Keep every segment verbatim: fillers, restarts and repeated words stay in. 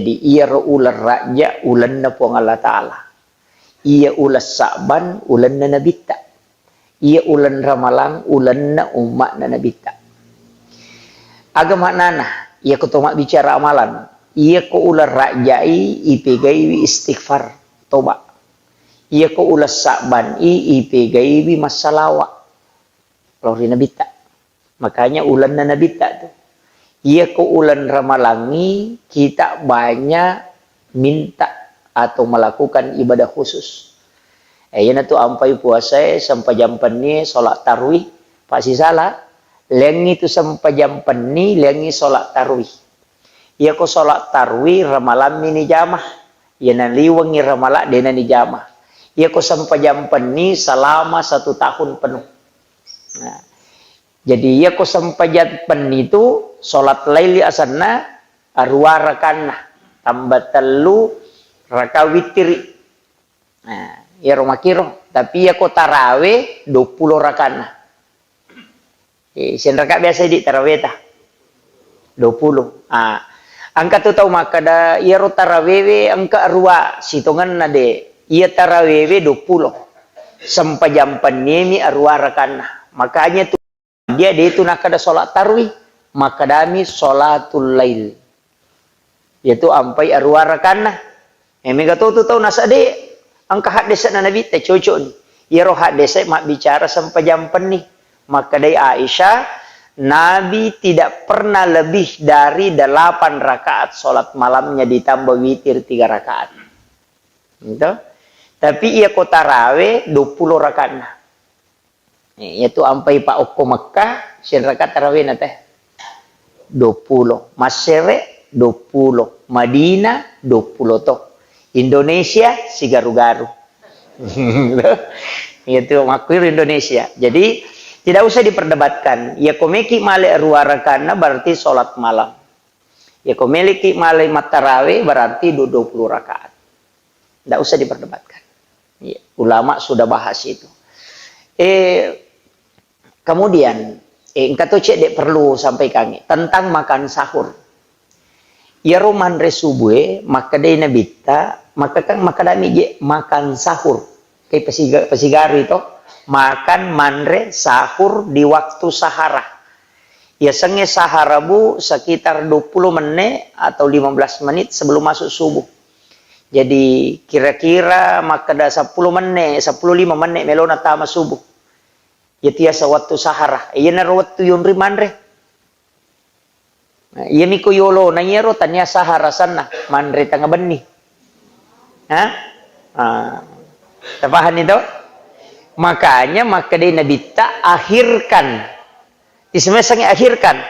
Jadi, iyaro uleng Rajab, ulenna Puang Allah Ta'ala. Iya uleng Sa'ban, ulenna Nabitta. Iya uleng Ramalang, ulenna umma'na Nabitta. Aga maknana, iyako to mabbicara amalan, iyako uleng Rajai, ipegaiwi istighfar, toba. Iyako uleng Sa'ban i, ipegaiwi massalawa lao ri Nabitta. Makanya ulenna Nabitta tu. Iyako uleng Ramalangngi, kita banyak minta atau melakukan ibadah khusus. Eh, iyanatu ampai puasae, sempajang pennie, sholat tarwih, pasisala, lengngi tu sempajang penni, lengngi sholat tarwih. Iyako sholat tarwih, ramalammi nijama. Iyana liwengngi ramala, dena nijama. Iyako sempajang penni selama satu tahun penuh. Nah, jadi iyako sempajang penni tu sholat laili asenna arua rakanna, tambah tellu raka witiri. Nah, iyaro makiro. Tapi iyako tarawe duappulo rakanna. Eh, sianraka biasa di taraweta? Duappulo. Ah, engka tu tau makkeda, iyaro tarawewe engka arua, sitongenna de. Iya tarawewe duappulo. Sempajang penniemi arua rakanna. Makanya tu dia de tu nakkeda sholat tarwih, makkedami sholatul lail. Iyatu ampai arua rakanna. Eh, mega to tu tau nasade, engka haddese'na Nabitta cocokni. Iyaro haddese mabbicara sempajang penni. Makkedai Aisyah, Nabi tidak pernah lebih dari delapan rakaat sholat malamnya ditambah witir tiga rakaat. Gitu. Tapi iyako tarawe duappulo rakaatna. Eh, iyatu ampai pa okko Mekkah, sianraka tarawena teh? Duappulo. Massere, duappulo. Madinah, duappulo to. Indonesia, sigaru-garu. Iyatu makkuiro Indonesia. Jadi, tidak usah diperdebatkan. Iyako meki male arua rakanna, berarti sholat malam. Iyako meleki male mattarawe, berarti du-, duappulo rakaat. Ndak usah diperdebatkan. Iya, ulama sudah bahas itu. Eh, kemudian, eh, engka to cedde perlu sampaikangi tentang makan sahur. Iyaro manre subuh e, makkedai Nabitta, makkekang makkedami je makan sahur. Kai pasiga-, pasigarui to, makan, manre, sahur di waktu sahara. Yasengnge sahara, Bu, sekitar duappulo menne atau lima belas menit sebelum masuk subuh. Jadi, kira-kira makkeda seppulo menne, seppulo lima menne melona tama subuh. Iyatu yaseng wettu sahara. Iyanaro wettu yonri manre. Nah, iyami ko yolona iyaro tania sahara asenna, manre tengnga benni. Hah? Ah. Tapahanni to? Makanya makkedai Nabitta, akhirkan. Isemesangngi akhirkan.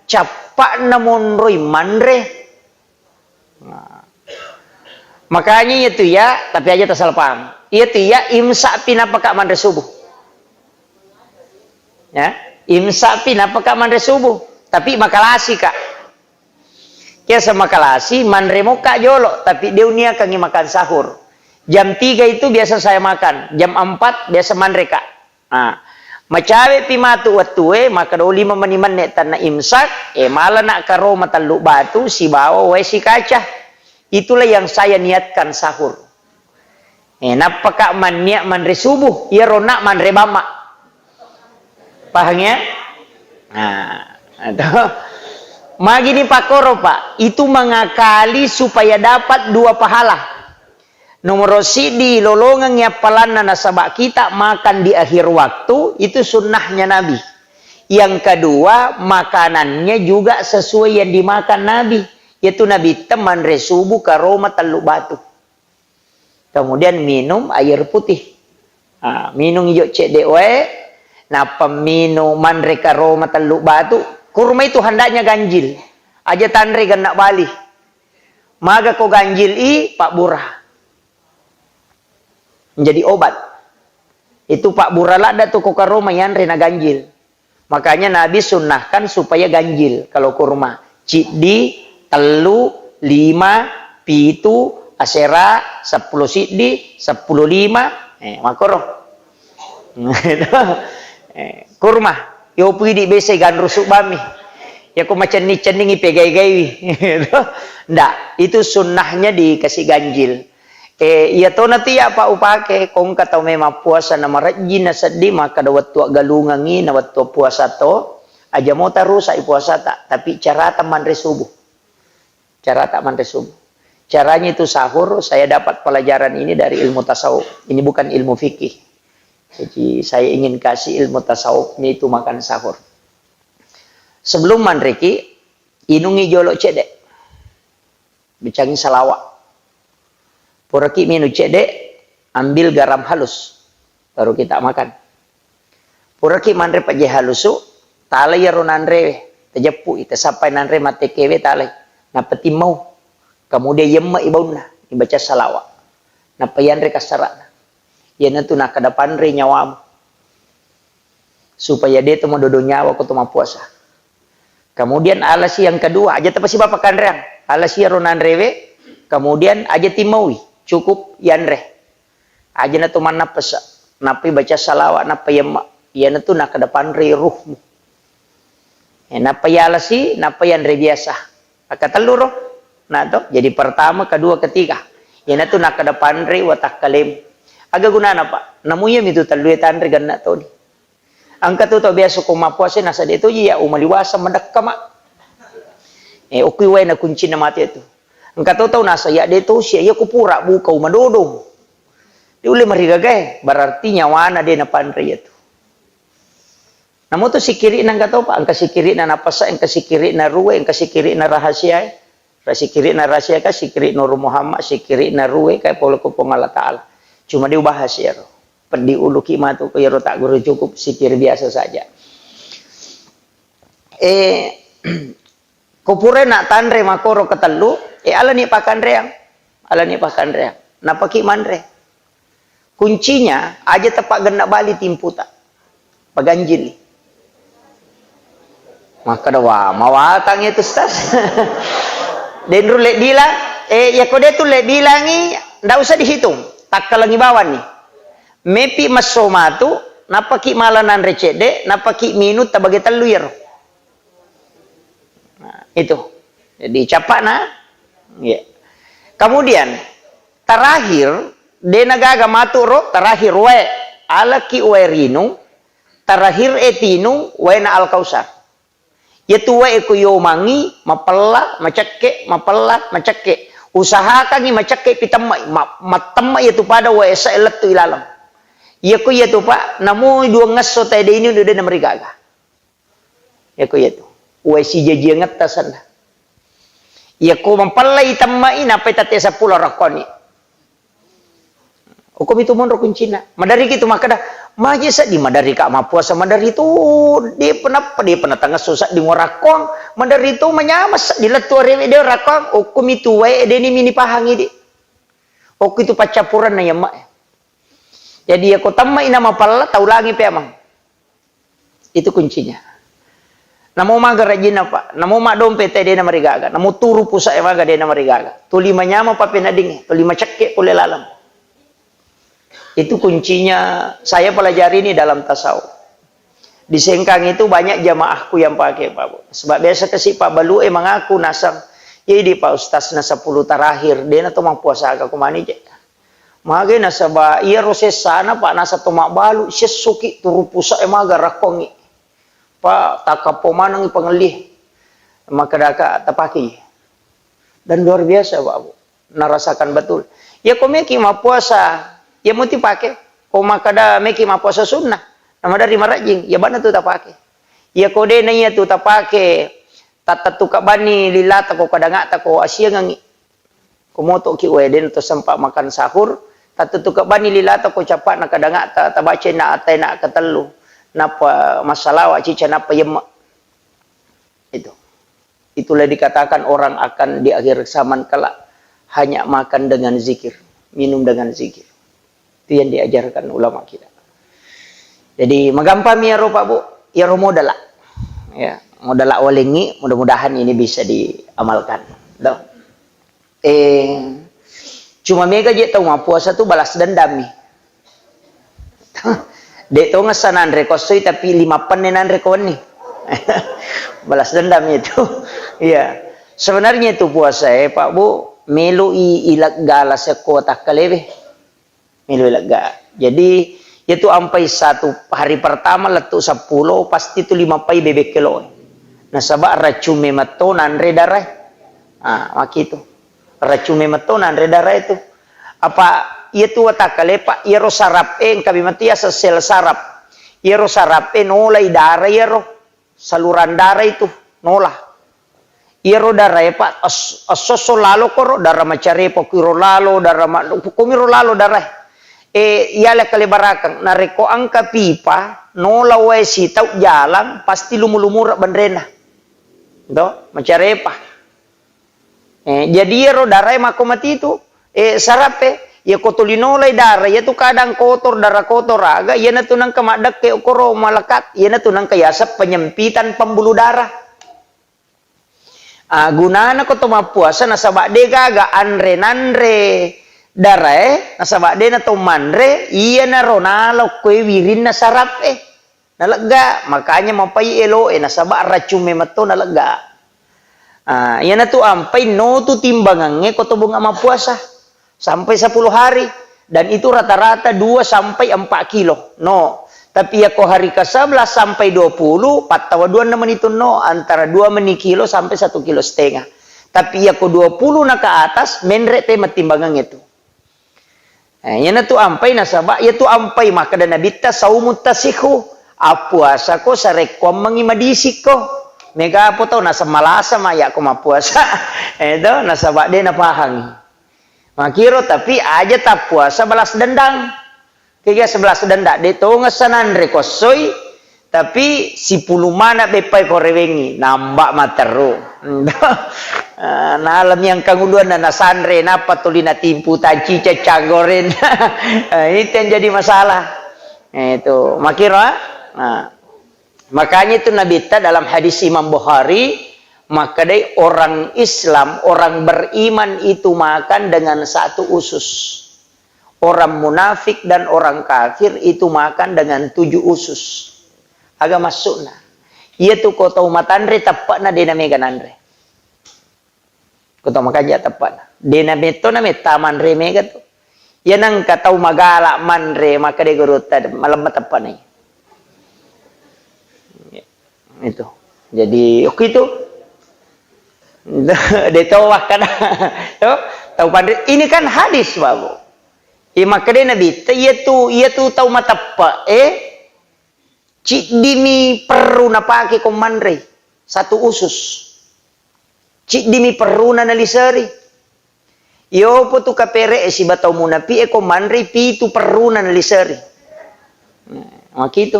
Cappa'na monroi manre. Nah. Makanya iyatu iya, tapi aja tasalah paham. Iyatu iya imsak pi nappaka manre subuh. Ya, imsak pi nappaka manre subuh. Tapi makalasi ka. Biasa makalasi, manre mokka jolo, tapi de uniakangi makan sahur. Jam tiga itu biasa saya makan, jam empat biasa manre ka. Ah, macawepi matu wettue, makkeda lima meni menne tanna imsak, eh, malana karoma tellu batu sibawa wae sikaca. Itulah yang saya niatkan sahur. Eh, nappaka manniat manre subuh, iyaro na manre bamma. Paham ya? Nah, itu. Magini pakkoro, Pak, itu mengakali supaya dapat dua pahala. Nomoro siddi, lolongengngi appalanna nasaba kita makan di akhir waktu, itu sunnahnya Nabi. Yang kedua, makanannya juga sesuai yang dimakan Nabi. Yaitu Nabitta manre subuh karoma tellu batu. Kemudian minum air putih. Ah, minum ijo cedde wae, nappa minum manre karoma tellu batu. Kurma itu hendaknya ganjil. Aja tanre genna bali. Maga ko ganjil i, pabbura. Menjadi obat. Itu pabbura ladda tu ko karoma yanre na ganjil. Makanya Nabi sunnahkan supaya ganjil kalau kurma. Ciddi, tellu, lima, pitu, asera, seppulo siddi, seppulo lima. Eh, makoro. Eh, kurma. Yo pidi bese ganru subami. Yako macenning-cenningi pegai-gaiwi. Ndak, itu sunnahnya dikasih ganjil. Eh, iya tona tu ya, Pak, upake, kongka tau memang puasa na marejjing na seddi, maka da wettu aggalungengi na wettu puasa to, aja mo tarusai puasata, tapi carata manre subuh. Carata manre subuh. Caranya itu sahur, saya dapat pelajaran ini dari ilmu tasawuf. Ini bukan ilmu fikih. Jadi saya ingin kasih ilmu tasawufnya itu makan sahur. Sebelum manreki, inungi jolo cedde. Bicangi salawa. Puraki minung cedde, ambil garam halus. Baru kita makan. Puraki manre pejje halusu, talai iyaro nanrewe, tajeppui, tasappai nanre mattekewe, talai. Nappa timmau. Kemudian yemme'i baunna, ibaca salawa. Nappa yanre kassara'na. Iyanatu nakkeda panrei nyawamu. Supaya de to madodo nyawa ko to mappuasa. Kemudian alasi yang kedua, aja tapasiba pakkanreang. Alasi iyaro nanrewe, kemudian aja timmaui, cukup yanre. Aja na to mannappesa. Nappai baca salawa, nappa yemma. Iyanatu nakkeda panrei ruhmu. Eh, nappa yalasi, nappa yanre biasa. Akkatellu ro. Nah, to. Jadi pertama, kedua, ketiga. Iyanatu nakkeda panrei watakkalemu. Aga gunana, Pak? Namu iyami tu tellue tanre genna toni. Engka tu tau biasa ko mappuasa nasa de toji ya umaliwasa madekka, Mak. Eh, okui wae na kuncinna mate tu. Engka to tau nasa ya de tosi ya ko pura buka umadodo. De ulle marigagae, berarti nyawana de napanre ya tu. Namo tu sikiri'na engka to, Pak, engka sikiri'na napasa, engka sikiri'na ruwe, engka sikiri'na rahasiae. Ra sikiri'na rahasiae ka sikiri Nur Muhammad, sikiri'na ruwe ka pole ko Puang Allah Taala. Cuma de ubahas iyaro. Peddi uluki matu ko iyaro tagguru cukup sikiri biasa saja. Eh, ko pura na tanre makoro ketellu, eh, alani pakkanreang. Alani pakkanreang. Napaki manre. Kuncinya, aja tepaggenna bali timputa. Paganjili. Makkeda, "Wah, mawatang itu, Ustaz." Denru le bilang, eh, ya ko de tu le bilangi, ndak usah dihitung. Takkalangi bawang ni. Mepi masso matu, napaki mala nanre cedde, napaki minung tabage tellu iyaro. Nah, itu. Jadi, capakna. Iya. Kemudian, terakhir, dena gaga matu ro, terakhir wae. Alaki wae rinung, terakhir e tinung, waena Al-Kausar. Iyatu wae ko yomangi, mapella, macekke, mapella, macekke. Usahakangi macekke pitemmai, ma-, mattemma iyatu pada wae esa lettu ilaleng. Iyako iyatu, Pak, namo duangngesso tae de inung, de namarigaga. Iyako iyatu. Uwai sijajiangetta senna. Iyako mapellai temmai, nappai tette seppulo rakkoni. Okkomi tu monro kuncina. Maderiki tu makkeda, maje seddi maderika mappuasa maderi tu, de penappa, de penatangesso seddi ngorakkong, maderi tu manyama seddi lettu arewe de rakkong, okkomi tu wae de ni mini pahangi di. Okko itu paccappurenna yamma. Jadi iyako temmai na mapella, taulangi pe amang. Itu kuncinya. Namo maga rajinna, Pak. Namo maddompe te dena marigaga. Namo turu pusa'e maga dena marigaga. Tuli manyama papeneddingnge, tuli macekke pole laleng. Itu kuncinya saya pelajari ini dalam tasawuf. Di Sengkang itu banyak jamaahku yang pakai, Pak Bu. Sebab biasa kasi Pak Balu e mengaku nasang, "Iya di Pak Ustaz na sepuluh terakhir, dena to mappuasa ka kumani je." Magai nasaba iyaro sessana, Pak, nasa to mabbalu, sessoki turu pusa'e maga rakkongngi. Pak, takkappo manengngi pangellie. Makkedaka tapakei. Dan luar biasa, Pak, Bu. Narasakan betul. Iya ko meki mappuasa, iya muti pake. Ko makkeda meki mappuasa sunnah, namadari marajing, iya bana tu tapake. Iya ko de na iya tu tapake, tattettu kabbanni lilata ko kadangata ko asiangengngi. Ko moto'ki wae, de' to sempa makan sahur, tattutuka bani lilata ko capa'na kadangata, tabacai na ataena katellu, nappa massalawa cica, nappa yemma. Itu. Itulah dikatakan orang akan di akhir zaman kelak hanya makan dengan zikir, minum dengan zikir. Itu yang diajarkan ulama kita. Jadi, magampang mi iyaro, Pak, Bu. Iyaro modala. Ya, modala walengngi, mudah-mudahan ini bisa diamalkan. Tuh. Eh, cuma mega je tau mappuasa tu balas dendam mi. De' to ngessa nanre ko essoi, tapi lima penne nanre ko wenni. Balas dendam itu. Iya. Sebenarnya itu puasa, eh, Pak Bu, melo i, ileggala sekko takkalewe. Melo ilegga. Jadi, itu ampai satu hari pertama lettu seppulo, pasti tu lima pai bebek kelo. Nasaba racung memetto nanre darai. Ah, makitu. Racung memetto nanre darai tu. Apa iya tu watakkale, Pak, iyaro sarap e, engka memang tu iya sel sarap. Iyaro sarap e nolai dara iyaro. Saluran dara itu nola. Iyaro darae, Pak, es-, esso-esso lalo koro, dara macarepa kuiro lalo, dara ma-, kumiro lalo darae. E, iyale kalebarakeng, narekko engka pipa, nola wae sitau jalang, pasti lumu-lumura benrena. Do, macarepa. Eh, jadi iyaro darae makko matitu, eh, sarape, iyako tuli nolai dara, iyatu kadang kotor, dara kotor aga, iyanatu nengka maddekke okoro malekat, iyanatu nengka yaseng penyempitan pembuluh darah. Ah, gunana ko to mappuasa nasaba de gaga anre nanre darae, nasaba de na to manre, iyanaro nalokkoe wirinna sarape. Nalegga, makanya mapai eloe, nasaba racung memetto nalegga. Ah, iyanatu ampai notu timbangangnge ko to bunga mappuasa sampai sepuluh hari, dan itu rata-rata dua sampai empat kilo. No. Tapi yako hari ke sebelas sampai dua puluh, pattawa dua menitu no, antara dua meni kilo sampai satu kilo setengah. Tapi yako dua puluh na ke atas, menre te timbangangnge tu. Eh, iyanatu ampai nasaba, iyatu ampai makkeda Nabitta, "Saumu tasihu." Appuasako sarekkuammengngi madisikko. Mega apa tau naseng malasa ma iyako mappuasa. Eh, to, nasaba de napahangi. Makiro, tapi aja tappuasa balas dendam. Kega sebelas dendam, de tongeng sananre kossoi, tapi sipulung mana beppai ko rewengi, namba materru. Eh, nalami angkang uluanna nasanre, nappa tuli natimpu tacica canggoren. Eh, itu yang jadi masalah. Eh, itu makira. Nah, makanya itu Nabitta dalam hadis Imam Bukhari, makkedai orang Islam, orang beriman itu makan dengan satu usus. Orang munafik dan orang kafir itu makan dengan tujuh usus. Aga maksudna? Iyatu ko tau matanre teppe'na de namega nanre. Ko tau makanja teppe'na. De nametto nametta manre mega tu. Iya nengka tau magala manre, maka de gurutta malemma teppe'na. Itu. Jadi, oke itu. De tau wakkada. Tuh, tau panre. Ini kan hadis, Babu. Iya, makkedai Nabitta, iyatu, iyatu tau mateppe'e, ciddimi perru napake ko manrei, satu usus. Ciddimi perruna naliseri. Iyopo tu kapere'e siba tau munapi'e ko manrei, pitu perruna naliseri. Nah, makitu.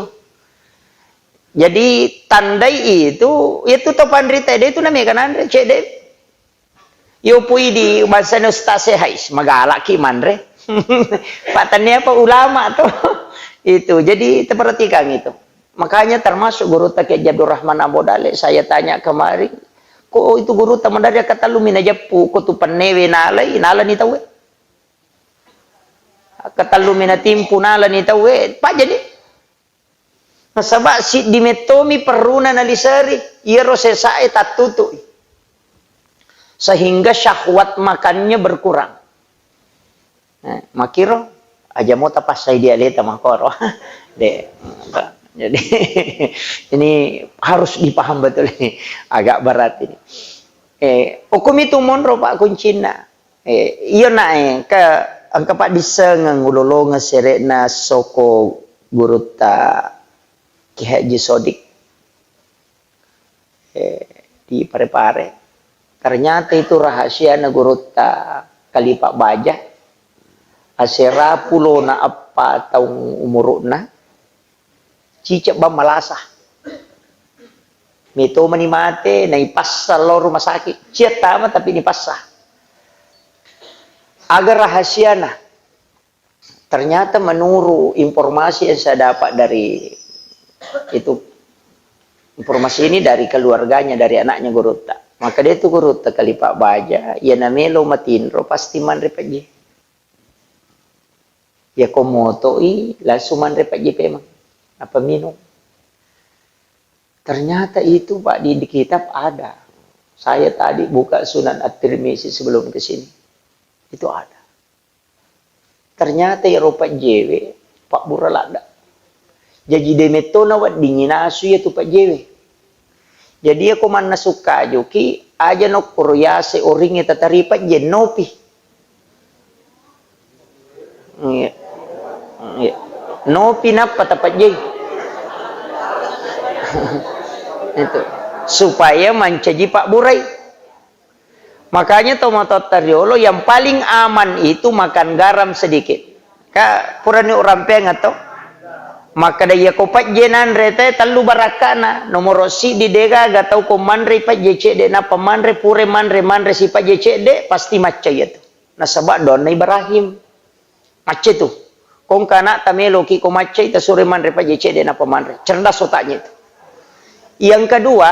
Jadi, tandai itu, itu tau panrita de itu namega nanre, cedde. Yo pui di bangsana ustaz e, hais, magalaki manre. Pak, tania apa ulama tuh. Itu. Jadi, perhatikan itu. Makanya termasuk gurutta Kiai Haji Abdurrahman Ambo Dale, saya tanya kemarin, ko itu gurutta madari katellu mi najeppu, ko tu pennewe nalai, nalani tauwe. Katellu mi natimpu, nalani tauwe, Pak, jadi. Nasaba siddi mettomi perruna naliseri, iyaro sesae tattutu'i. Sehingga syahwat makannya berkurang. Eh, makiro, aja mo tapassai dialeta makoro. De, jadi, ini harus dipaham betul ini. Agak berat ini. Eh, hukum itu monro, Pak, kuncinna. Eh, iyo, nak, eh, ke, engka paddissengeng ulolongeng sere'na soko gurutta Ki Haji Sodik, eh, di Parepare. Ternyata itu rahasiana gurutta Kalipa Baja. Asera pulona eppa taung umuru'na, cicek bang malasa. Meto mani mate, naipassa lao rumah sakit. Cia tama tapi nipassa. Aga rahasiana? Ternyata menurut informasi yang saya dapat dari itu, informasi ini dari keluarganya, dari anaknya gurutta. Maka dia itu gurutta Kalipa Baja, iya namelo matinro pasti manre pejje. Iya ko motoi langsung manre pejje pemeng. Apa minum? Ternyata itu, Pak, di, di kitab ada. Saya tadi buka Sunan At-Tirmizi sebelum ke sini. Itu ada. Ternyata iyaro pajjewe pabbura ladde. Jaji de metto naweddingi nasu iyatu pajjewe. Jadi iyako mannasu kajuki, aja nokkoro yase oringnge tatari pajje, nopi. Iya. Iya. Nopi nappa tapajjei. Itu. Supaya mancaji pabburai. Makanya tomatoatta riolo yang paling aman itu makan garam sedikit. Ka purani urampeang atau? Makkeda iyako pajje nanre te tellu barakkana. Nomoro siddi degaga tau ko manre pajje cedde nappa manre, pure manre, manre si pajje cedde, pasti macca iyatu. Nasaba doanna Ibrahim. Macca tu. Ko engka anakta meloki ko maccai, tasuroi manre pajje cedde nappa manre. Cerdas otaknya itu. Yang kedua,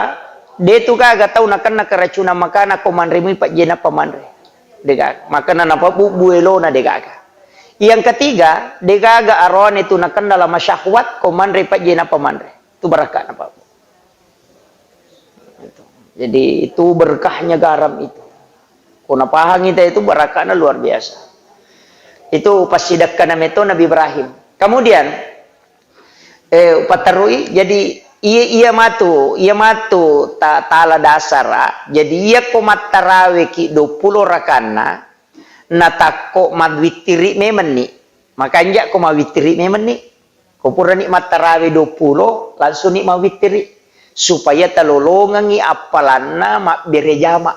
de tu gaga tau nakenna keracunan makanan ko manre mui pajje nappa manre. Degaga. Makana napabubbu elona degaga. Yang ketiga, degaga aroane tu nakenna lama syahwat ko manre pajje nappa manre. Tu barakkana, Pak. Jadi, itu berkahnya garam itu. Ko napahangi te itu, barakkana luar biasa. Itu passidekkana meto Nabi Ibrahim. Kemudian, eh, upaterui, jadi, iya, iya matu, iya matu ta-, tala dasara. Jadi, iya ko mattaraweki dua puluh rakanna, natakko mawittiri memenni. Makanja ko mawittiri memenni. Ko purani mattarawe dua puluh, langsung ni mawittiri. Supaya talolongengi appalanna mabbere jama.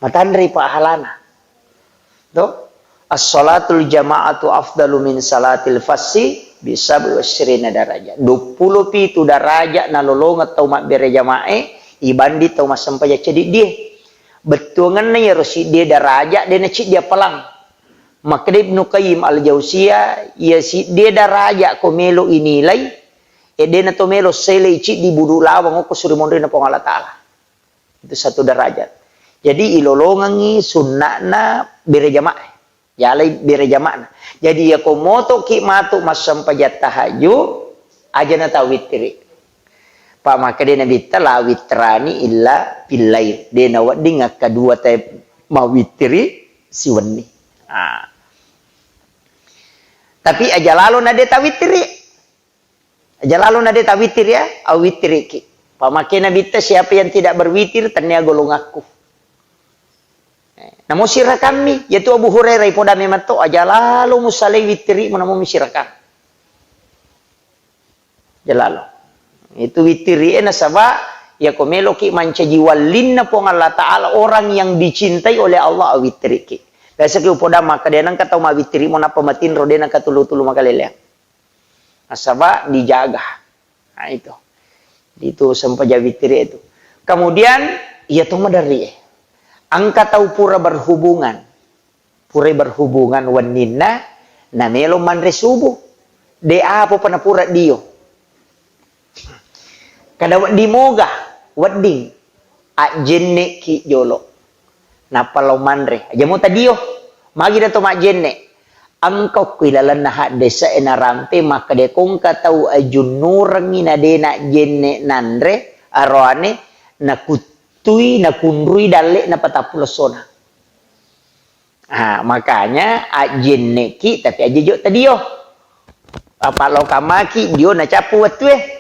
Matanrei pahalana. To? As-salatul jama'atu afdalu min salatil fassi bi sab'i wa isyrina darajah. Dua puluh pitu daraja nalolongeng tau mabbere jamae, ibanding tau massempajang cediddie. Bettuangenna iyaro siddie daraja, de naciddi appalang. Makkeda Ibnu Qayyim Al-Jauziyah, iya siddie daraja ko melo inilai, e dena to melo selei ciddi budu lawang okko suri monrina Puang Allah Ta'ala. Itu satu derajat. Jadi ilolongengi sunna'na bere jamaah. Yalai bere jama'na. Jadi yako motoki matu massempajang tahajud, aja na tawittiri. Pa makkeda Nabitta, "La witrani illa fil lail." De nawedding akkadua te mawittiri siwenni. Ah. Tapi aja lalo na de tawittiri. Aja lalo na de tawittiri ya, awittiriki. Pa makkeda Nabitta, "Siapa yang tidak berwitir, tennia golongakku." Eh, namo sirakammi, yaitu Abu Hurairah ipoda memang to, aja lalo musalai wittirimu namo misirakang. Aja lalo. Itu wittiri e nasaba, yako meloki mancaji wallinna Puang Allah Ta'ala, orang yang dicintai oleh Allah, awittiriki. Biasa ki upoda makkeda, de nengka tau mawittirimu nappa matinro, de nengka tulu-tulu makaleleang. Nasaba dijaga. Nah, itu. Itu sempajang wittiri itu. Kemudian, iya to maderri e. Engka tau pura berhubungan. Pura berhubungan wenninna, namelo manre subuh. De apa pa napura dio. Kada wedding moga, wedding. Ajjenneki jolo. Nappa lao manre. Aja mo tadio. Magi na to majjenne. Engka okko ilalenna haddese e narampe makkeda ko engka tau ajunnurengngi na de najjenne nanre, aroane nakuttui, nakunrui dalle'na patappulo essona. Ah, makanya ajjenneki tapi aja jo tadio. Apa lao kamaki dio nacappu wettue.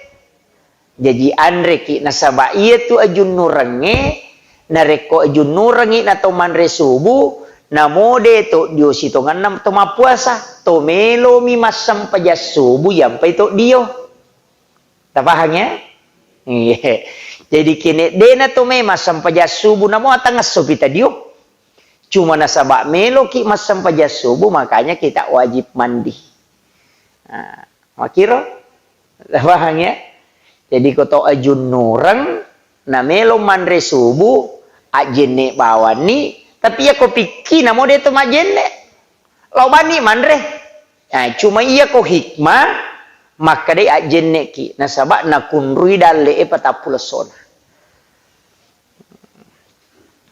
Jaji anreki nasaba iyatu ajunnurengnge, narekko ajunnurengngi na to manre subuh, namo de to dio sitongenna to mappuasa, to melomi massempajang subuh yampai to dio. Tapahang ya? Iya. Jadi kene dena to memang sempajang subuh namo atangesso pi tadio. Cuma nasaba meloki massempajang subuh, makanya kita wajib mandi. Nah, makiro? Paham ya? Jadi ko to ajunnureng, na melo manre subuh, ajjenne bawanni, tapi ya ko pikki namo de to majjenne. Lao banni manre. Nah, cuma iya ko hikmah, makkedai ajjenneki, nasaba nakunrui dalle e patappulo essona.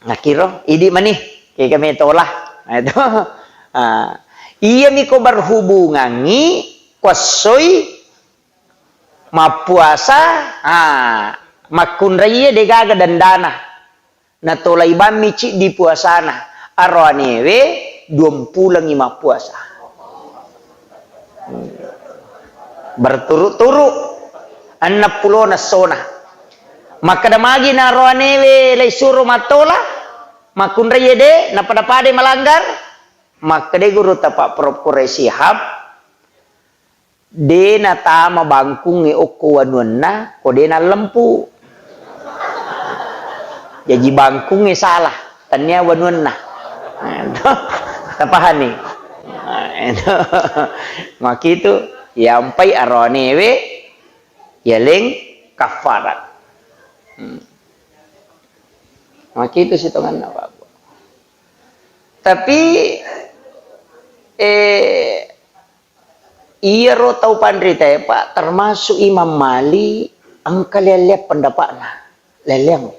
Nakiro, idi mani, kega metola. Nah, itu. Ah, iya mi ko berhubungangi, kuassoi, Mappuasa, ah, makkunraiye degaga dendana. Natolai bammi ciddi puasana. Aroanewe duampulengngi mappuasa. Berturut-turut enneng pulona essona. Makkeda magi naroanewe leisuro mattola, makkunraiye de, napada-padai malanggar. Makkeda guru ta Pak Prof Quraish Shihab, de natama bangkungnge okko wanuanna, ko de nallempu. Jaji bangkungnge salah, tania wanuanna. Nah, itu. Tapahani? Nah, itu. Makitu, yampai aroanewe, yaleng kafarat. Hmm. Makitu sitonganna, Pak. Tapi, eh, iyaro tau panritae, Pak, termasuk Imam Malik, engka lea-lea pendapatna. Lea-leang.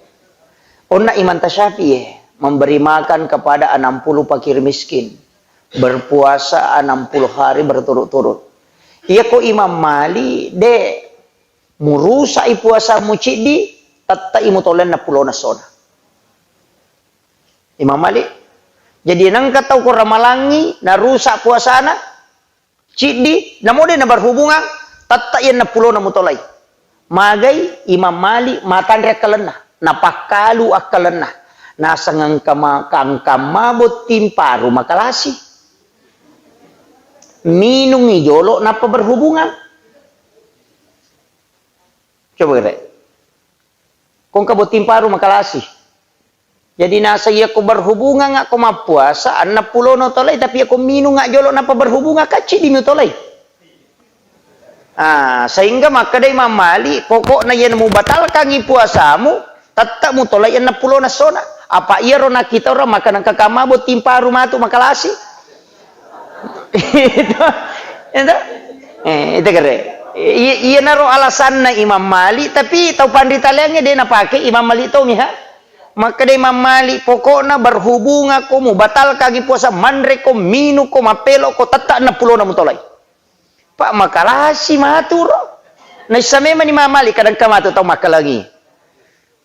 Onna Imam Tasyafi'i, eh, memberi makan kepada enam puluh fakir miskin, berpuasa enam puluh hari berturut-turut. Iya ko Imam Malik, de, murusa'i puasamu ciddi, tette'i mutolai enneng pulona essona. Imam Malik. Jadi nengka tau ko ramalangngi, narusa puasana, ciddi, namo de naberhubungan, tette'i enneng pulona mutolai. Magai Imam Malik matanre akkalenna, napakkalu akkalenna. Naseng engka ma-, engka mabotting paru makalasi. Minungi jolo nappa berhubungan. Coba kere. Ko engka botting paru makalasi. Jadi naseng iya ko berhubungan ko mappuasa, enneng pulono tolai, tapi iya ko minung jolo nappa berhubungan, kan ciddi mutolai. Ah, sehingga makkeda Imam Malik, pokokna iya mubatalkangngi puasamu, tette mutolai enneng pulona essona. Apa iyaro nakkita orang makan engka kamma botting paru matu makalasi. Itu, itu, eh, itu kere. I-, iyanaro alasanna Imam Malik, tapi tau panritaleangnge de napake Imam Malik to miha. Makkeda Imam Malik, pokokna berhubungan ko, mubatalkangngi puasa, manre ko, minung ko, mappelo ko, tette enneng pulona mutolai. Pak, makalasi maturo. Naissa memang Imam Malik kadang ka matu tau makkalangi.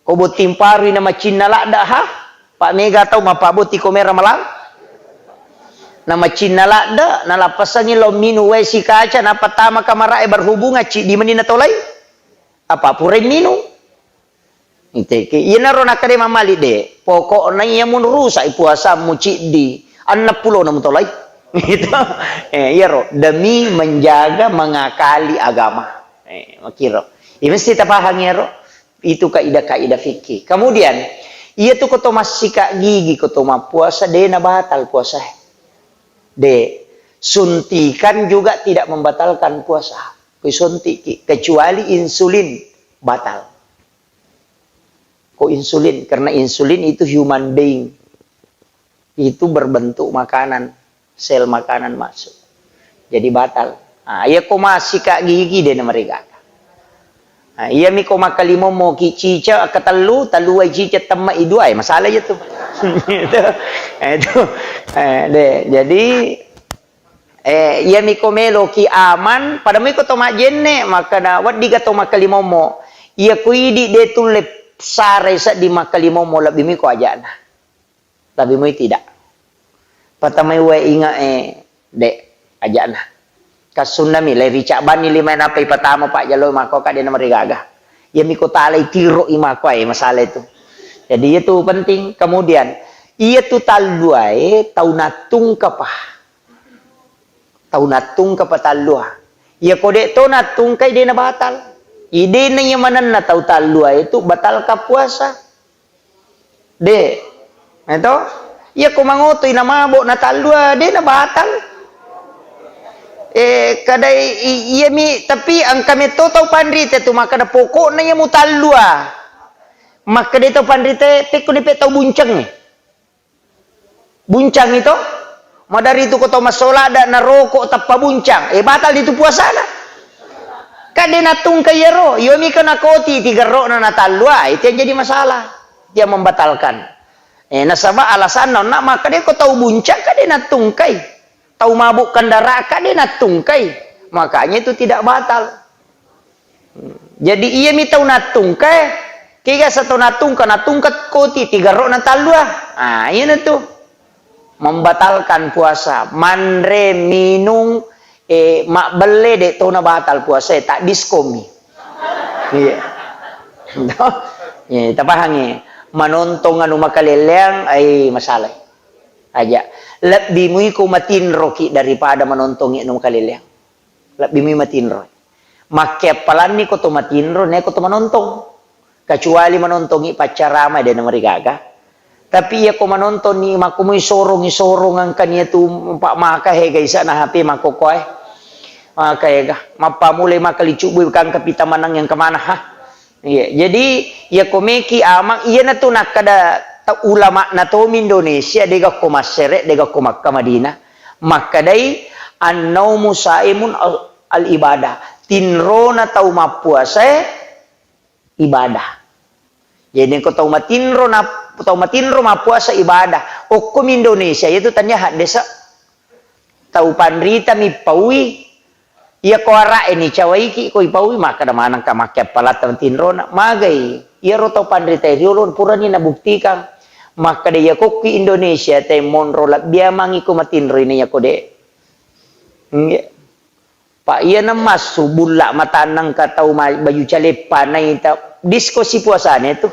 Ko botting parui na macinna ladde, ha? Pak, mega tau mappabotti ko mera malang. Na macinna ladde, nalappasangi lao minung wae sikaca, nappa tama kamarae berhubungan, ciddi meni natolai. Apa purai minung? Iteki. Iyanaro nakkeda Imam Malik de, pokokna iya mun rusak puasamu ciddi, enneng pulona mutolai. Gitu. Eh, iyaro demi menjaga, mengakali agama. Eh, makiro. Iya mesti tapahang iyaro. Itu kaidah-kaidah fikih. Kemudian, iya tu ko to massika gigi, ko to mappuasa, de nabatal puasae. De, suntikan juga tidak membatalkan puasa. Kui suntiki, kecuali insulin, batal. Ko insulin, karena insulin itu human being. Itu berbentuk makanan, sel makanan masuk. Jadi batal. Ah, iya ko massika gigi de namarigaga. Ah, iya mi ko makkalimommo ki cica, katellu, tellu ai cica temma i dua, eh, masalah aja tu. Itu, eh, itu, eh, de, jadi Eh, iyami ko meloki aman, pada muiko to majjenne, makkeda, weddiga to makkalimommo. Iya ko idi de tulle sarai sedding makkalimommo, lebbi muiko aja'na. Lebbi mui tidak. Patamai wae inge, eh, de, aja'na. Kassunnami, le ricabanni lima nappa ipatama pajjalo mako kade na marigaga. Iyami ko talai tiro i mako, eh, masalah itu. Jadi itu penting. Kemudian, iya tu talluae tau nattungkapa. Tau nattungka patallua. Iya ko de to nattungkai, de na batal. Idena iya manenna tau tallua itu batalka puasa. De. Eto? Iya ko mangotoi na mabo na tallua, de na batal. Eh, kadai i-, iya mi, tapi engka metto tau panrite tu makkeda pokokna iya mutallua. Makkeda tau panrite, pekko ni pe tau bunceng. Buncang itu, madari tu ko to massola da naroko tappa buncang, eh, batal itu puasana. Kan de nattungka iyaro, iyo mi kana koti tigerrokna na tallua, itu yang jadi masalah. Dia membatalkan. Eh, nasaba alasanna onna maka de ko tau buncang ka de nattungkai. Tau mabuk kendaraan ka de nattungkai. Makanya itu tidak batal. Jadi iyami tau nattungka, kega sa tau nattungka, nattungka koti tiga ro na tallu ah. Ah, iyana tu. Membatalkan puasa, manre, minung, eh, mabbelle de tona batal puasa, eh, tak diskomi. Iya. Iya, tapahangi. Manontong anu makaleleang, ai masalah. Aja. Lebbi muiko matinroki daripada manontongi anu makaleleang. Lebbi mui matinro. Makkeappalanni ko to matinro, neko to manontong. Kecuali manontongi paccarama, de namarigaga. Tapi iya ko manontongi, makkumui sorongi sorong angkani tu, pak maka hega isa na H P makkokoe. Maka hega, mappamulai maka licubbui kangka pita manang yang kemana ha? Iya, jadi iya ko meki amang, iya natu nakkada ta-, ulama natomi Indonesia, dega ko Masere, dega ko Makkah Madinah. Makkadai, "Annaumu saimun al-, al-ibadah." Tinrona tau mappuasae ibadah. Jadi ko tau matinro na, tau matinro mappuasa ibadah. Okkomi Indonesia, itu tania haddesa. Tau panrita mi paui, iya ko ara'e ni cawaiki ko ipaui, makkada manengka makkeappalatta matinrona. Magai, iyaro tau panrita riolo purani nabuktikan. Makkada iya kokki Indonesia te monro labbia mangi ko matinro ini iya ko de. Nggih. Pak, iya namassu bulla matannang ka tau ma-, baju caleppa naita disko sipuasane tu.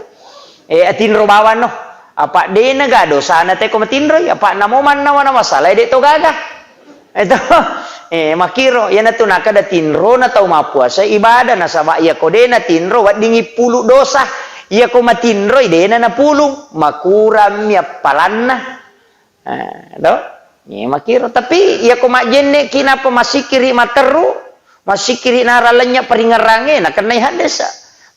Eh, atinro bawang no. Apa dena ga dosana te ko matinroi, apa namo mannawa na masalah de to gaga. Itu, eh, makiro, iya natu nakada tinro na tau mappuasa ibadah, nasaba iya ko dena tinro weddingi pulu dosa. Iya ko matinroi dena napulung, makurammi appalanna. Eh, to? Iya, makiro. Tapi iya ko majjenne ki napa masikiri materru, masikiri nara lenya paringerrange, nakennai haddesa.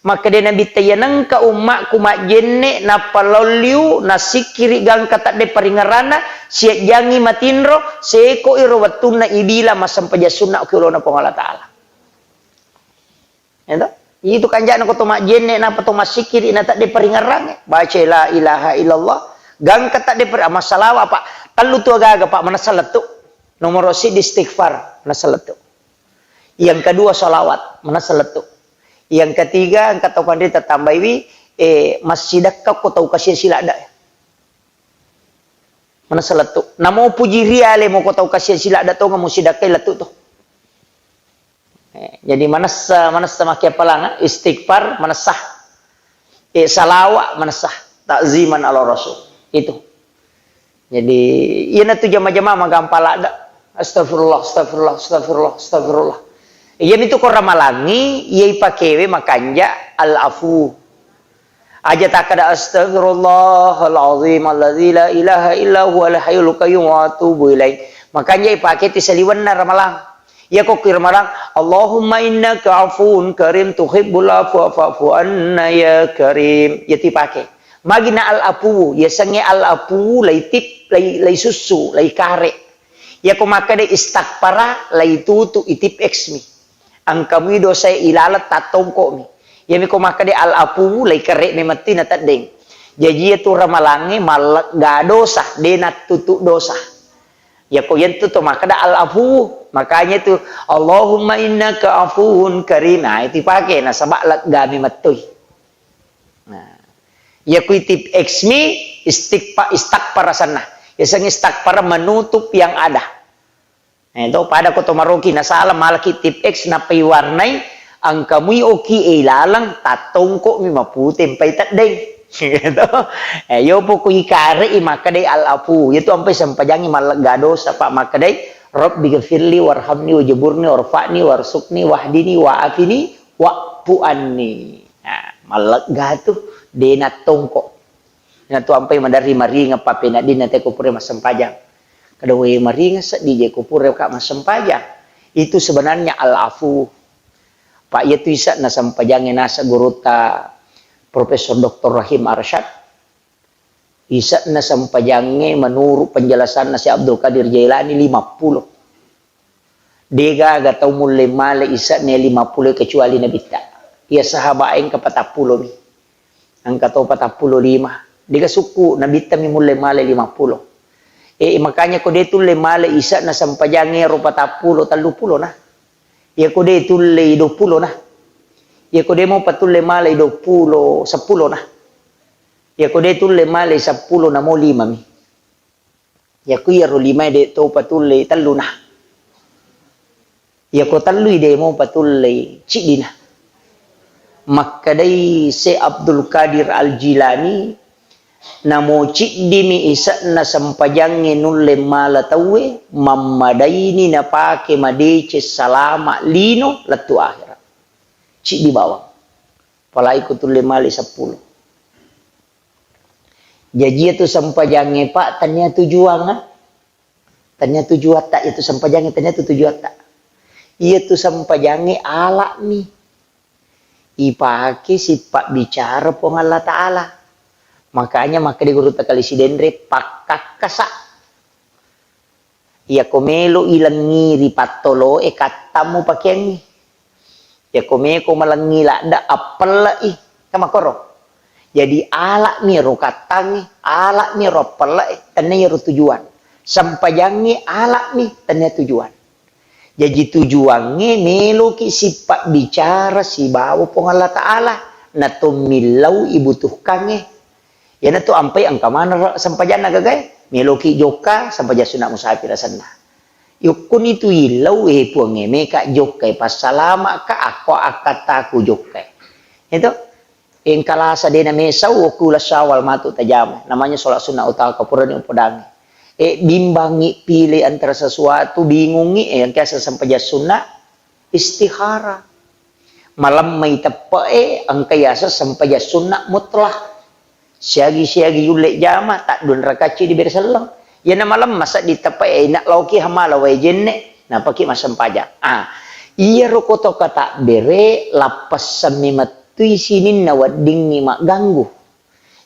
Makkeda Nabitta, "Iya nengka ummakku majjenne, nappa lolliu, nasikiri gangka tadde paringerranna, siajjangi matinro, seko iro wettunna ibila massempajang sunna ki olona Puang Allah Ta'ala." Ya toh? Itu kanjana ko to majjenne, napa to massikiri, na tadde paringerrange. Baca la ilaha illallah, gangka tadde per-, massalawa, Pak. Tellu tu agaga, Pak, manessa lettu. Nomoro siddi istighfar, manessa lettu. Yang kedua salawat, manessa lettu. Yang ketiga, engka tau panrita tambaiwi, eh, massidekka ko tau kasiang siladda. Manessa lettu. Namo puji riale mo ko tau kasiang siladda tonga mo sidekkai lettu to. Eh, jadi manessa, manessa makkeappalang, istighfar, manessa. Eh, salawa, manessa. Ta'ziman ala Rasul. Itu. Jadi, iyanatu jama-jama magampang ladda. Astagfirullah, astagfirullah, astagfirullah, astagfirullah. Iyamitu ko ramalangi, iya ipakewe makanja al-afu. Aja takkada, "Astagfirullahal azim alladzi la ilaha illa huwal hayyul qayyum wa atubu ilaih." Makanja ipake ti saliwenna ramalang. Iya ko ki ramalang, "Allahumma innaka afuwun karim tuhibbul afwa fa'fu anna ya karim." Iya tu ipake. Magina al-afuwu, yasengnge al-afuwu laitip-, lai-, laisussu, laikare. Iya ko makkeda istakfara, laitutu, itip X mi. Engka mui dosae ilaleng tattongko mi. Iyami ko makkeda al-afuwu, laikare memetti nateddeng. Jaji iya tu ramalangnge mallegga dosa, de nattutu dosa. Iya ko yentu to makkeda al-afuwu. Makanya itu, "Allahumma innaka afuwun karim." Nah, itu ipake, nasaba legga memettoi. Nah, iya ku itip X mi, istikfa-, istakfar asenna. Yasengnge istakfar menutup yang ada. Eh, to, pada ko to maroki nasala malaki tip X nappa iwarnai, engka mui oki e ilaleng, tattongko mi mapute mpai teddeng. Gitu. Eh, yo poko ikare i makkedai al-afu. Itu ampai sempajangi mallegga dosa, Pak, makkedai, "Rabbi ghafirli warhamni wajaburni warfa'ni warsukni wahdini wa'afini wa'fu anni." Nah, mallegga tu, de nattongko. Natu ampai maderri maringeng pappeneddinna te ko pura massempajang. Kada we maringeng seddi je ko pura ka massempajang. Itu sebenarnya al-afu. Pak, iya tu ise'na sempajangnge naseng gurutta Profesor Doktor Rahim Arsyad. Ise'na sempajangnge menurut penjelasanna Syekh Abdul Qadir Jailani lima puluh. Degaga tau mulle male ise'na lima puluh kecuali Nabitta. Iya sahaba engka patappulo mi. Engka to patappulo lima. Dega sukku Nabitta mi mulle male lima puluh. Eh, makanya ko de tulle male ise'na sempajangnge ro patappulo, telluppulo na. Iya ko de tulle dua puluh na. Iyako de' mopa tulle malai duappulo, seppulo na. Iyako de' tulle malai seppulo, namo lima mi. Iyako iyaro limae de' topa tulle tellu na. Iyako tellui de' mopa tulle ciddi na. Makkedai Syekh Abdul Qadir Al-Jilani, namo ciddimi ise'na sempajangnge nulle mala tauwe, mammadaini napake madeceng salama lino lettu akhirat. Ciddi bawang. Apalagi ko tulle male seppulo. Jaji iyatu sempajangnge, Pak, tania tujuang, ah. Tania tujuatta, iyatu sempajangnge tania tu tujuatta. Iyatu sempajangnge ala'mi. Ipake sipabbicara Puang Allah Ta'ala. Makanya makkeda Gurutta Kali Sidenre, pakkakkasa. Iyako melo ilengngi ri pattoloe, kattang mupakeangngi. Iyako meko malengngi ladde, appelle'i. Kan makkoro. Jadi, ala'mi ro kattangnge, ala'mi ro appelle'e, tennia iyaro tujuan. Sempajangnge ala'mi, tennia tujuan. Jaji, tujuangnge meloki sipabbicara sibawa Puang Allah Ta'ala, natommillau ibutuhkangnge. Iyanatu ampai engka maneng sempajanna gagae, meloki jokka, sempajang sunna musafir asenna. Yukkuni tu illau, eh, Puangnge, meka jokkai, passalama'ka, akko akkattaku jokkai. Itu, engka lasa dena mesau, okku la Syawal matu tajama. Namanya sholat sunnah utama, kapurani upodangi. Eh, bimbangi pilih antara sesuatu, bingungi, eh, yang kiasa sempajang sunnah, istihara. Malemmai teppe'e, engka yaseng sempajang sunnah mutlak. Siagi-siagi yulle jama, taddua rakaat ceddi bere selleng. Iyana malemma sedding teppe'e, ina laoki hamala wae jenne, napaki massempajang. Ah, iyaro koto katabbere, lappessemmi mettui sininna weddingngi magganggu.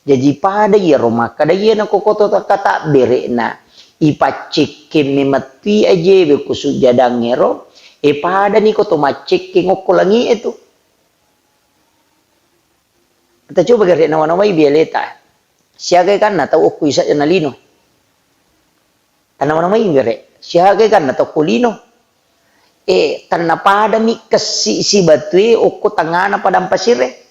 Jaji pada iyaro makkeda iyana ko koto kata-, katabbere'na, ipaccekkemmi mettui ajewe ko sujjadangngero, e padani ko to maccekkeng okko langi'e tu. Tacoba gare nawa-nawai bialeta. Siaga kanna tau okko isajana lino. Tanawa-nawai gare. Siaga kanna tau okko lino. Eh, tennapadami kessi sibatue okko tengngana padang pasire.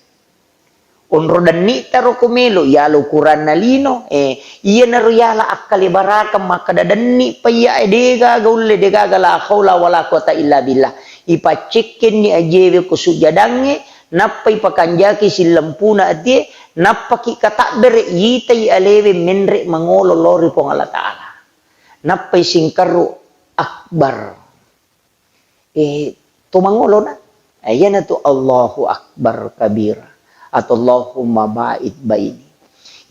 Onro denni'ta ro ko melo, yala ukuranna lino. Eh, iyanaro yala akkalebarakeng makkeda denni pa iya, eh, degaga ulle, degaga la haula wala quwata illa billah. Ipaccekkenni ajewe ko sujjadangnge, nappa ipakanjaki sillempuna atie, nappaki katabbere itai alewe menre mangolo lao ri Puang Allah Ta'ala. Nappai singkerru akbar. Eh, to mangolona? Eh, iyanatu Allahu Akbar kabira atau Allahumma ba'id baini.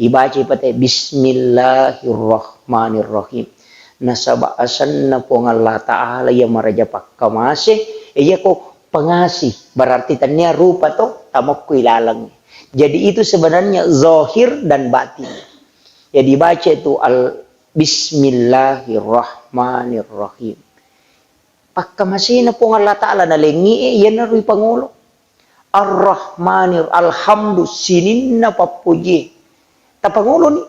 Ibaca ipate Bismillahirrahmanirrahim. Nasaba asenna Puang Allah Ta'ala iya maraja pakkamase, eh, iyako pengasih, berarti tennia rupa to tamokku ilaleng. Jadi itu sebenarnya zahir dan batin. Jadi baca itu al Bismillahirrahmanirrahim. Pakkamasena Puang Allah Ta'ala nalengngi e, iyanaro ipangolo. Ar-Rahmanir, alhamdu, sininna pappojie. Tapangoloni.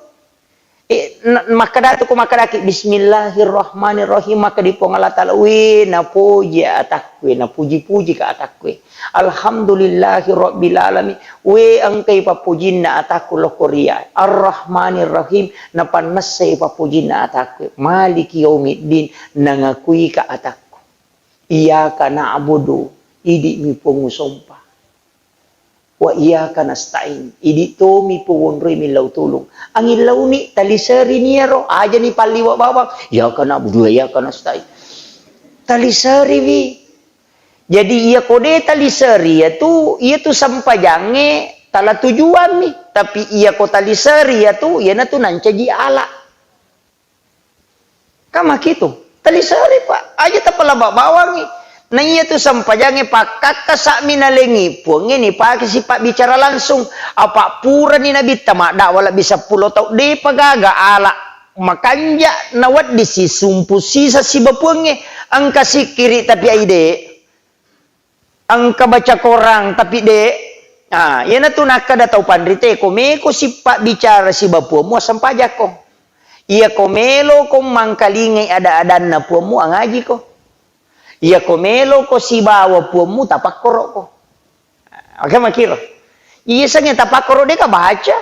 E, na-, makkadatu ko makkadaki, Bismillahirrahmanirrahim, makkadi Puang Allah Ta'ala, we, napoji atakku e, napuji-puji ka atakku e. Alhamdulillahi rabbil alamin. We, engkai pappojinna atakku lokko ria. Ar-Rahmanir Rahim, napannessai pappojinna atakku. Maliki yaumiddin, nangakui ka atakku. Iyyaka na'budu, idi mi Puang usompa. Wa iyyaka nasta'in, idi tomi Puang wonroi millau tulung. Angillauni, taliserini iyaro, ajani palliwa bawang. Iyyaka na'budu wa iyyaka nasta'in. Taliseriwi. Jadi, iyako de taliseri iyatu, iyatu sempajangnge tala tujuammi. Tapi iyako taliseri iyatu, iyanatu nancaji ala. Kan makitu. Taliseri, Pak. Aja tapalaba bawangngi. Na iyatu sempajangnge pakkakkasa'mi nalengngi Puangnge nipake sipabbicara langsung. Apa purani Nabitta maddakwa lebbi seppulo taung, depa gaga ala makanja nawedding sisumpu sisa siba Puangnge. Engka sikkiri tapi aide. Engka baca korang tapi de. Ah, iyanatu nakkeda tau panrite, ko meko sipabbicara siba Puammu, assempajakko. Iyako meloko mangkalingai ada-adanna Puammu, angajiko. Iyako meloko sibawa Puammu, tapakkorokko. Oke, makkiro. Iya, sange tapakkoro deka baca.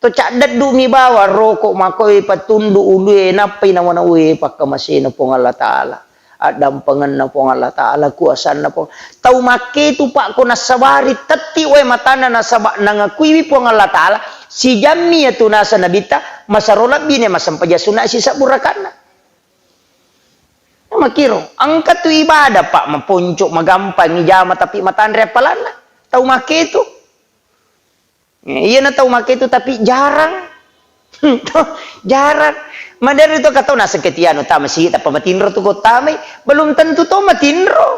To caddeddu mi bawang roko makoe patundu ulue nappai nawana ue pakkamasena Puang Allah Ta'ala. Addampengenna Puang Allah Ta'ala, kuasanna Puang. Tau makketu, Pak, ko nassabari tetti wae matanna nasaba nangakuiwi Puang Allah Ta'ala, sijammi yatu nasa nabitta, masaro lebbine massempajang sunna sisebbu rakanna. Makkiro, engka tu ibadah, Pak, maponco, magampang ijama, tapi matanre appalanna. Tau makketu. Eh, iyana tau makketu, tapi jarang. Jarang. Maderi to katau naseng ketiano tama sigi, tappa matinro tu ko tamai, belum tentu to matinro.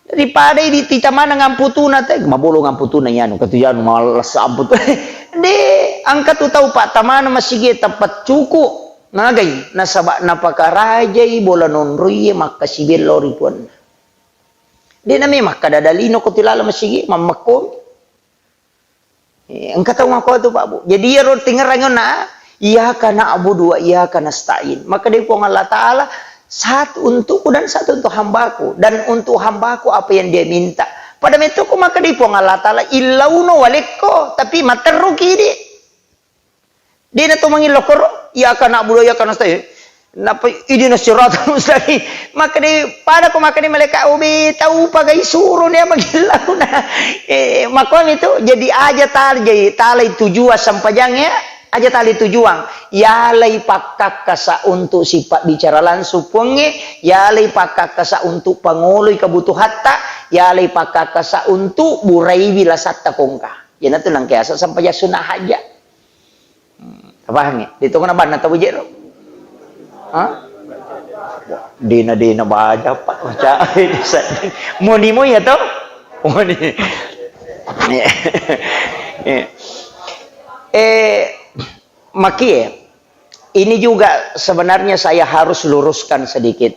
Daripada di, di tamana ngamputuna te, mabolo ngamputuna iyanu, katu iyanu males amputu. De, engka tu tau, Pak, tamana masigi tappa cuku. Nagai, nasaba napakarajai bola nonroie makkasibello ri puanna. De name makkada dalino ko tilala masigi, mammekkomi. Eh, engka tau makko tu, Pak, Bu. Jadi, iyaro tingerang onna, "Iyyaka na'budu wa iyyaka nasta'in." Maka dé Puang Allah Ta'ala, "Satu untukku dan satu untuk hambaku. Dan untuk hambaku apa yang dia minta." Pada metto ko maka dé Puang Allah Ta'ala, "Illauno walekko," tapi matteru kidi. Dé na to mangillau koro, "Iyyaka na'budu wa iyyaka nasta'in." Nappa, "Ihdinas siratal mustaqim." Makkeda, pada ko makkeda malaika, "Obe, tau pagai suro nia magillauna." Eh, makkuami tu, jadi aja tal-, jadi talai tujuan sempajang ya, aja talai tujuan. Yalai pakkakkasa untuk sipabbicara langsung Puangnge, yalai pakkakkasa untuk pangoloi kebutuhatta, yalai pakkakkasa untuk buraiwi lasatta kongka. Iyanatu nangkeasa sempajang sunna hajat. Hmm, tapahangngi? Di tongona banna tau jero. Hah? Dina-dina baja, Pak. Baca. Moni mo ya to? Moni. Eh, makie, ini juga sebenarnya saya harus luruskan sedikit.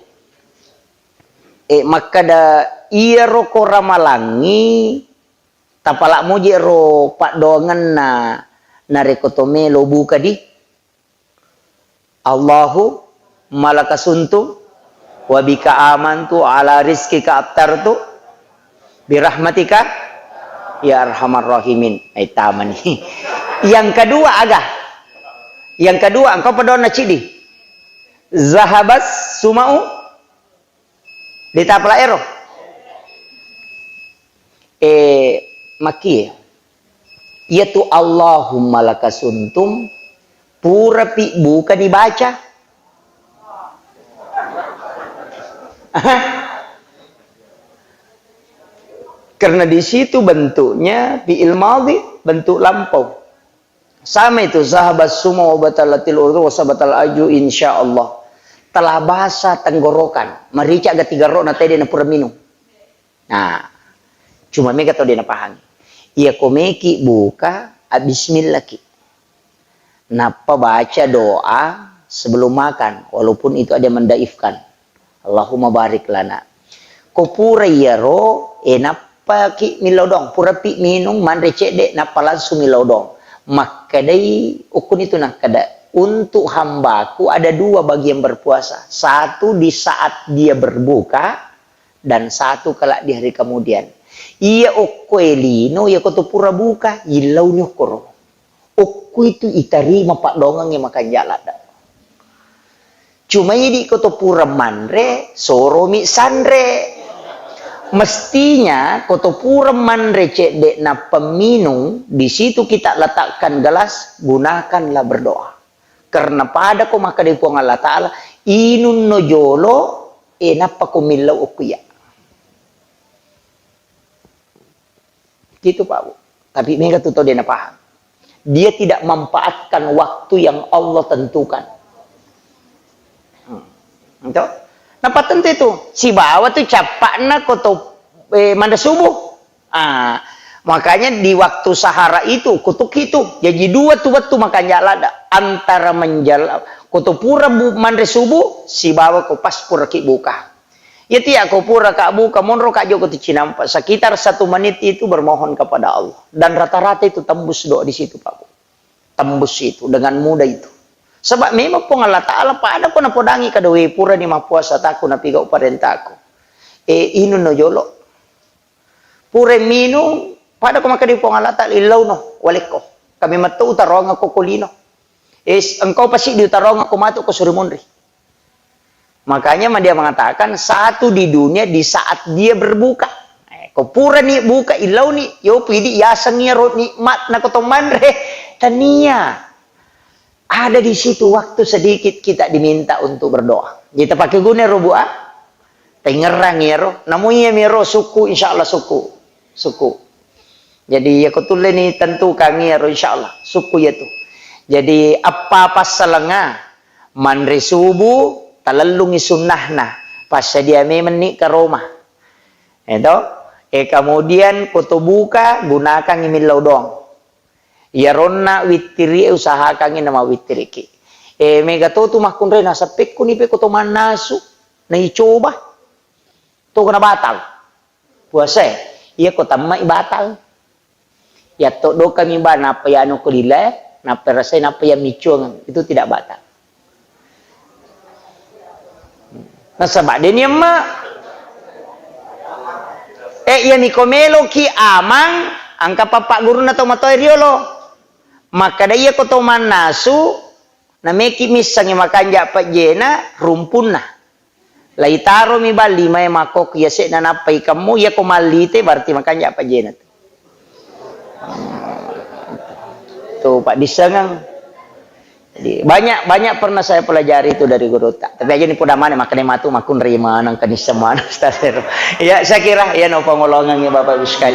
Eh, makkeda iyaro ko ramalangngi, tapala moje ro paddoangenna narekko to melo buka di, "Allahumma laka sumtu wa bika amantu ala rizqika aftartu birahmatika ya arhamar rahimin." Eh, tamani. Yang kedua aga? Yang kedua, engka paddoanna cidi. "Zahabas sumau." Ditapala ero. Eh, makie. Iyatu Allahumma laka sumtum, purapi buka dibaca. Karena di situ bentuknya fi'il madhi, bentuk lampau. Sama itu, "Zahabas sumau wa batalatil uruq wa sabatal aju, insyaallah." Telah basah tenggorokan, marica ga tiga ro na tede na pura minum. Nah, cuma mega tau de napahangi. Iya ko meki buka, a, bismillah ki. Nappa baca doa sebelum makan, walaupun itu ada yang mendaifkan. Allahumma barik lana. Ko pura iyaro, e, nappaki millau doang, purapi minung, manre cedde, nappa langsung millau doang. Makkedai, ukkunitu nakkeda, untuk hambaku ada dua bagi yang berpuasa. Satu di saat dia berbuka, dan satu kelak di hari kemudian. Iya okko e lino, iya ko to pura buka, illauni okkoro. Okko itu itarima paddoangengnge makanja ladde. Cuma idi ko to pura manre, soromi sanre. Mestinya ko to pura manre cedde nappa minung, di situ kita letakkan gelas, gunakanlah berdoa. Karena pada ko makkeda Puang Allah Ta'ala, inunno jolo, e, nappa ko millau okko iya. Gitu, Pak, Bu. Tapi mega tu tau de napahang. Dia tidak manfaatkan waktu yang Allah tentukan. Hmm. Ento? Napattentu itu. Sibawa tu cappa'na ko to, eh, manre subuh. Ah, makanya di waktu sahara itu, kutuk itu. Jadi dua tu wettu makanja ladde. Antara menjal-, ko to pura bu-, manre subuh, sibawa ko pas puraki buka. Iya, tiya ko pura ka buka, monro ka joko tu cinampa. Sekitar satu menit itu bermohon kepada Allah. Dan rata-rata itu tembus doa di situ, Pak. Tembus itu dengan mudah itu. Sebab memang Puang Allah Ta'ala pada ko napodangi kada we pura ni mappuasa taku napigau parentaku. E, inunno jolo. Pura minung, pada ko makkeda Puang Allah Ta'ala, "Illauno, walekko. Kami metto utaroangko ko lino. Eh, engkau pasti diutaroangko matu ko suri munri." Makanya ma dia mengatakan, satu di dunia di saat dia berbuka. Eh, ko purani buka, illauni, yo pidi yaseng iyaro nikmat na ko to manre. Tania. Ada di situ waktu sedikit kita diminta untuk berdoa. Jadi, tapake guna ro, Bu, ah? Taingerrang iyaro. Namu iya miro suku, insya Allah suku. Suku. Jadi, iya ko tulle ni tentukan iyaro, insya Allah. Suku iya tu. Jadi, apa passalenga? Manre subuh, talellungi sunnahna. Passadia memang ni karoma. Eto? E, kemudian ko to buka, gunakan imillau doang. Iyaronna wittiri, usahakangngi namawittiriki. E, mega to tu makkunrai, naseppekku ni pe ko to mannasu, naicoba. To kena batal. Puasa, iya ko tammai batal. Yatto dokami ba, nappa yanu ko lila, nappa rasai, nappa ya miccuang. Itu tidak batal. Nasaba deni emma. Eh, iya miko meloki amang, angka pappa gurunna to matoa riolo. Makkada iya ko to mannasu, nameki missangi makanja pejjena rumpunna. Laitaromi ba limae makkokko yase'na nappa ikemmu, iya ko mallite berarti makanja pejjena tu. Tu paddissengeng. Jadi, banyak, banyak pernah saya pelajari itu dari guru tak. Tapi aja ni poda mane, makanya matu makkunrai maneng, kenisseng maneng, Ustaz. Ya, saya kira, ya, no pengolongan ya, Bapak Ibu sekalian.